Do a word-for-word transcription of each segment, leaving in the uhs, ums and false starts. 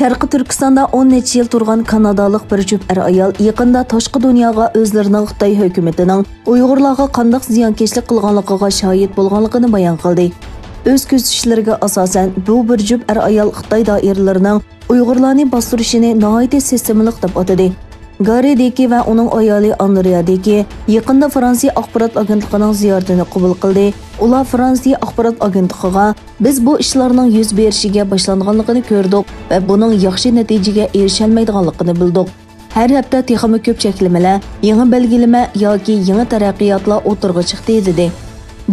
شەرقىي تۈركىستاندا ئون نەچچە يىل تۇرغان كانادالىق بىر جۈپ ئەر-ئايال يېقىندا تاشقى دۇنياغا ئۆزلىرىنىڭ خىتاي ھۆكۈمىتىنىڭ ئۇيغۇرلارغا قانداق زىيانكەشلىك قىلغانلىقىغا شاھىت بولغانلىقىنى بايان قىلدى. ئۆز كۆزىتىشلىرىگە ئاساسەن، بۇ بىر جۈپ ئەر-ئايال خىتاي دائىرىلىرىنىڭ ئۇيغۇرلارنى باستۇرۇشىنى ناھايىتى سىستېمىلىق دەپ ئاتىدى. گارى دېكى ۋە ئۇنىڭ ئايالى ئاندرېيا دېكى يېقىندا فرانسىيە ئاخبارات ئاگېنتلىقىنىڭ زىيارىتىنى قوبۇل قىلدى. ئۇلار فرانسىيە ئاخبارات ئاگېنتلىقىغا، بىز بۇ ئىشلارنىڭ يۈز بېرىشىگە باشلانغانلىقىنى كۆردۇق ۋە بۇنىڭ ياخشى نەتىجىگە ئېرىشەلمەيدىغانلىقىنى بىلدۇق. ھەر ھەپتە تېخىمۇ كۆپ چەكلىمىلەر، يېڭى بەلگىلىمە ياكى يېڭى تەرەققىياتلار ئوتتۇرىغا چىقتى، دېدى.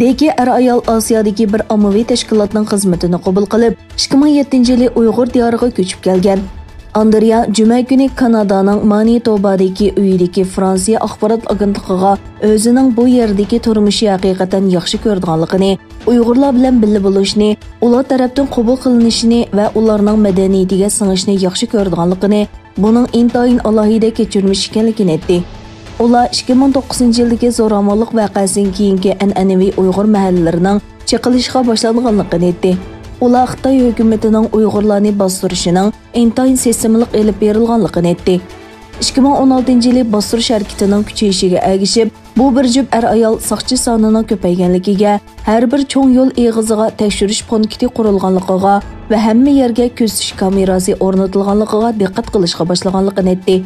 دېكى ئەر-ئايال ئاسىيادىكى بىر ئاممىۋى تەشكىلاتنىڭ خىزمىتىنى قوبۇل قىلىپ، ئىككى مىڭ يەتتىنچى يىلى ئۇيغۇر دىيارىغا كۆچۈپ كەلگەن. ئاندرېيا جۈمە كۈنى كانادانىڭ مانىتوبادىكى ئۆيىدىكى فرانسىيە ئاخبارات ئاگېنتلىقىغا ئۆزىنىڭ بۇ يەردىكى تۇرمۇشى ھەقىقەتەن ياخشى كۆرىدىغانلىقىنى، ئۇيغۇرلار بىلەن بىللە بولۇشنى، ئۇلار تەرەپتىن قوبۇل قىلىنىشىنى ۋە ئۇلارنىڭ مەدەنىيىتىگە سىڭىشنى ياخشى كۆرىدىغانلىقىنى، بۇنىڭ ئىنتايىن ئالاھىدە كەچۈرمىش ئىكەنلىكىنى ئېيتتى. ئۇلار ئىككى مىڭ توققۇزىنچى يىلدىكى زوراۋانلىق ۋەقەسىدىن كېيىنكى ئەنئەنىۋى ئۇيغۇر مەھەللىلىرىنىڭ چېقىلىشقا باشلانغانلىقىنى ئېيتتى. ئۇلار خىتاي ھۆكۈمىتىنىڭ ئۇيغۇرلارنى باستۇرۇشىنىڭ ئىنتايىن سىستېمىلىق ئېلىپ بېرىلغانلىقىنى ئېيتتى. ئىككى مىڭ ئون ئالتىنچى يىلى باستۇرۇش ھەرىكىتىنىڭ كۈچىيىشىگە ئەگىشىپ، بۇ بىر جۈپ ئەر-ئايال ساقچى سانىنىڭ كۆپەيگەنلىكىگە، ھەر بىر چوڭ يول ئېغىزىغا تەكشۈرۈش پونكىتى قۇرۇلغانلىقىغا ۋە ھەممە يەرگە كۆزىتىش كامېراسى ئورنىتىلغانلىقىغا دىققەت قىلىشقا باشلىغانلىقىنى ئېيتتى.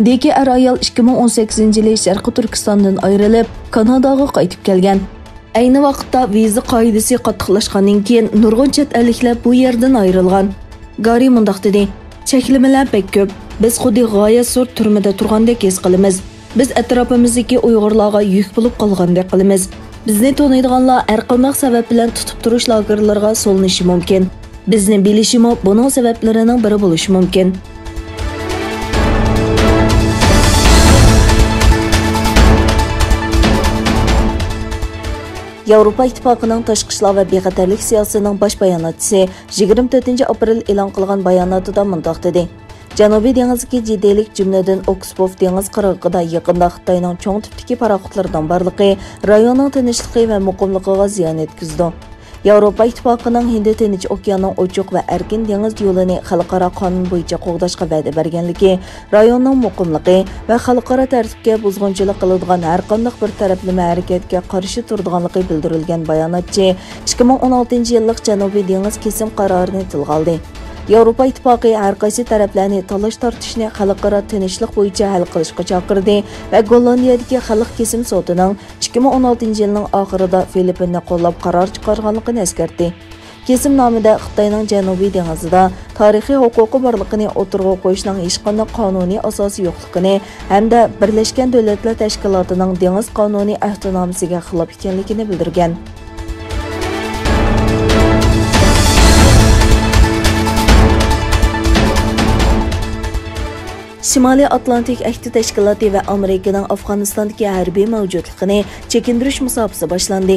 دېكى ئەر-ئايال ئىككى مىڭ ئون سەككىزىنچى يىلى شەرقىي تۈركىستاندىن ئايرىلىپ، كاناداغا قايتىپ كەلگەن. ئەينى ۋاقىتتا ۋىزا قائىدىسى قاتتىقلاشقاندىن كېيىن، نۇرغۇن چەت ئەللىكلەر بۇ يەردىن ئايرىلغان. گارى مۇنداق دېدى، چەكلىمىلەر بەك كۆپ. بىز خۇددى غايەت زور تۈرمىدە تۇرغاندەك ھېس قىلىمىز. بىز ئەتراپىمىزدىكى ئۇيغۇرلارغا يۈك بولۇپ قالغاندەك قىلىمىز. بىزنى تونۇيدىغانلار ھەرقانداق سەۋەب بىلەن تۇتۇپ تۇرۇش لاگېرلىرىغا سولىنىشى مۇمكىن. بىزنى بىلىشىمۇ بۇنىڭ سەۋەبلىرىنىڭ بىرى بولۇشى مۇمكىن. ياۋروپا ئىتتىپاقىنىڭ تاشقى ئىشلار ۋە بىخەتەرلىك سىياسىتىنىڭ باش باياناتچىسى يىگىرمە تۆتىنچى ئاپرېل ئېلان قىلغان باياناتىدا مۇنداق دېدى. جەنۇبىي دېڭىزدىكى جىددىيلىك، جۈملىدىن ئوكسبوف دېڭىز قىرغىقىدا يېقىندا خىتاينىڭ چوڭ تىپتىكى پاراخوتلىرىنىڭ بارلىقى رايوننىڭ تىنچلىقى ۋە مۇقىملىقىغا زىيان يەتكۈزىدۇ. ياۋروپا ئىتتىپاقىنىڭ ھىندى تىنچ ئوكياننىڭ ئوچۇق ۋە ئەركىن دېڭىز يولىنى خەلقئارا قانۇن بويىچە قوغداشقا ۋەدە بەرگەنلىكى، رايوننىڭ مۇقىملىقى ۋە خەلقئارا تەرتىپكە بۇزغۇنچىلىق قىلىدىغان ھەرقانداق بىر تەرەپلىمە ھەرىكەتكە قارشى تۇرىدىغانلىقى بىلدۈرۈلگەن باياناتچى ئىككى مىڭ ئون ئالتىنچى يىللىق جەنۇبىي دېڭىز كېسىم قارارىنى تىلغا ئالدى. ياۋروپا ئىتتىپاقى ھەر قايسى تەرەپلەرنى تالاش-تارتىشنى خەلقئارا تىنچلىق بويىچە ھەل قىلىشقا چاقىردى ۋە گوللاندىيەدىكى خەلق كېسىم سوتىنىڭ ئىككى مىڭ ئون ئالتىنچى يىلنىڭ ئاخىرىدا فىلىپپىننى قوللاپ قارار چىقارغانلىقىنى ئەسكەرتتى. كېسىمنامىدە خىتاينىڭ جەنۇبىي دېڭىزىدا تارىخىي ھوقۇقى بارلىقىنى ئوتتۇرىغا قويۇشنىڭ ھېچقانداق قانۇنىي ئاساسى يوقلۇقىنى ھەمدە بىرلەشكەن دۆلەتلەر تەشكىلاتىنىڭ دېڭىز قانۇنى ئەھدىنامىسىگە خىلاپ ئىكەنلىكىنى بىلدۈرگەن. شىمالىي ئاتلانتىك ئەھدى تەشكىلاتى ۋە ئامېرىكىنىڭ ئافغانىستاندىكى ھەربىي مەۋجۇتلۇقىنى چېكىندۈرۈش مۇساپىسى باشلاندى.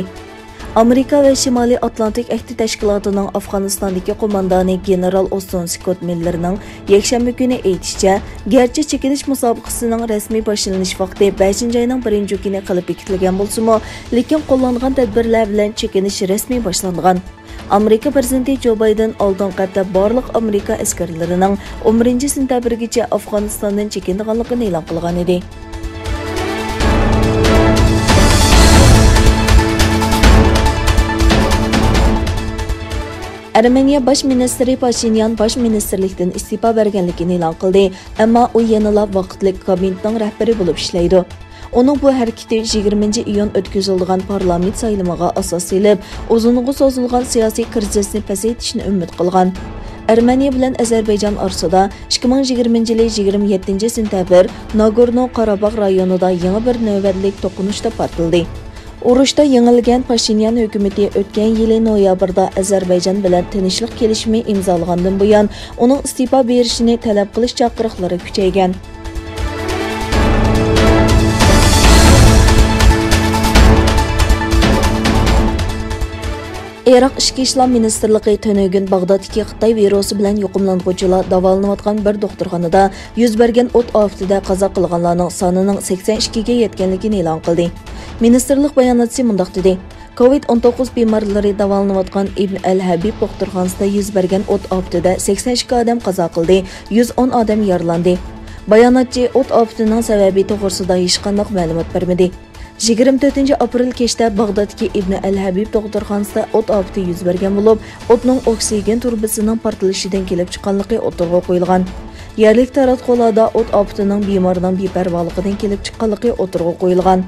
ئامېرىكا ۋە شىمالىي ئاتلانتىك ئەھدى تەشكىلاتىنىڭ ئافغانىستاندىكى قوماندانى گېنېرال ئوستون سكوت مىللېرنىڭ يەكشەنبە كۈنى ئېيتىشىچە، گەرچە چېكىنىش مۇسابىقىسىنىڭ رەسمىي باشلىنىش ۋاقتى بەشىنچى ئاينىڭ بىرىنچى كۈنى قىلىپ بېكىتىلگەن بولسىمۇ، لېكىن قوللانغان تەدبىرلەر بىلەن چېكىنىش رەسمىي باشلانغان. ئامېرىكا پىرېزىدېنتى جو بايدېن ئالدىنقى ھەپتە بارلىق ئامېرىكا ئەسكەرلىرىنىڭ ئون بىرىنچى سېنتەبىرگىچە ئافغانىستاندىن چېكىنىدىغانلىقىنى ئېلان قىلغانىدى. ئەرمېنىيە باش مىنىستىرى پاشىنيان باش مىنىستىرلىكتىن ئىستېپا بەرگەنلىكىنى ئېلان قىلدى، ئەمما ئۇ يەنىلا ۋاقىتلىق كابىنېتنىڭ رەھبىرى بولۇپ ئىشلەيدۇ. ئۇنىڭ بۇ ھەرىكىتى يىگىرمىنچى ئىيۇن ئۆتكۈزۈلىدىغان پارلامېنت سايلىمىغا ئاساس سېلىپ، ئۇزۇنغا سوزۇلغان سىياسىي كىرىزىسنى پەسەيتىشنى ئۈمىد قىلغان. ئەرمېنىيە بىلەن ئەزەربەيجان ئارىسىدا ئىككى مىڭ يىگىرمىنچى يىلى يىگىرمە يەتتىنچى سېنتەبىر ناگورنو قاراباغ رايونىدا يېڭى بىر نۆۋەتلىك توقۇنۇشتا پارتلىدى. ئۇرۇشتا يېڭىلگەن پاشىنيان ھۆكۈمىتى ئۆتكەن يىلى نويابىردا ئەزەربەيجان بىلەن تىنچلىق كېلىشىمى ئىمزالىغاندىن بۇيان، ئۇنىڭ ئىستېپا بېرىشىنى تەلەپ قىلىش چاقىرىقلىرى كۈچەيگەن. ئىراق ئىچكى ئىشلار مىنىستىرلىقى تۈنۈگۈن باغدادتىكى خىتاي ۋىرۇسى بىلەن يۇقۇملانغۇچىلار داۋالىنىۋاتقان بىر دوختۇرخانىدا يۈز بەرگەن ئوت ئاپىتىدە قازا قىلغانلارنىڭ سانىنىڭ سەكسەن ئىككىگە يەتكەنلىكىنى ئېلان قىلدى. مىنىستىرلىق باياناتچىسى مۇنداق دېدى: كوۋىد ئون توققۇز بىمارلىرى داۋالىنىۋاتقان ئىبن ئەل ھەبىب دوختۇرخانىسىدا يۈز بەرگەن ئوت ئاپىتىدە سەكسەن ئىككى ئادەم قازا قىلدى، يۈز ئون ئادەم يارىلاندى. باياناتچى ئوت ئاپىتىنىڭ سەۋەبى توغرىسىدا ھېچقانداق مەلۇمات بەرمىدى. يىگىرمە تۆتىنچى ئاپرېل كەچتە باغدادتىكى ئىبن ئەل ھەبىب دوختۇرخانىسىدا ئوت ئاپىتى يۈز بەرگەن بولۇپ، ئوتنىڭ ئوكسىگېن تۇرۇبىسىنىڭ پارتلىشىدىن كېلىپ چىققانلىقى ئوتتۇرىغا قويۇلغان. يەرلىك تاراتقۇلاردا ئوت ئاپىتىنىڭ بىمارنىڭ بىپەرۋالىقىدىن كېلىپ چىققانلىقى ئوتتۇرىغا قويۇلغان.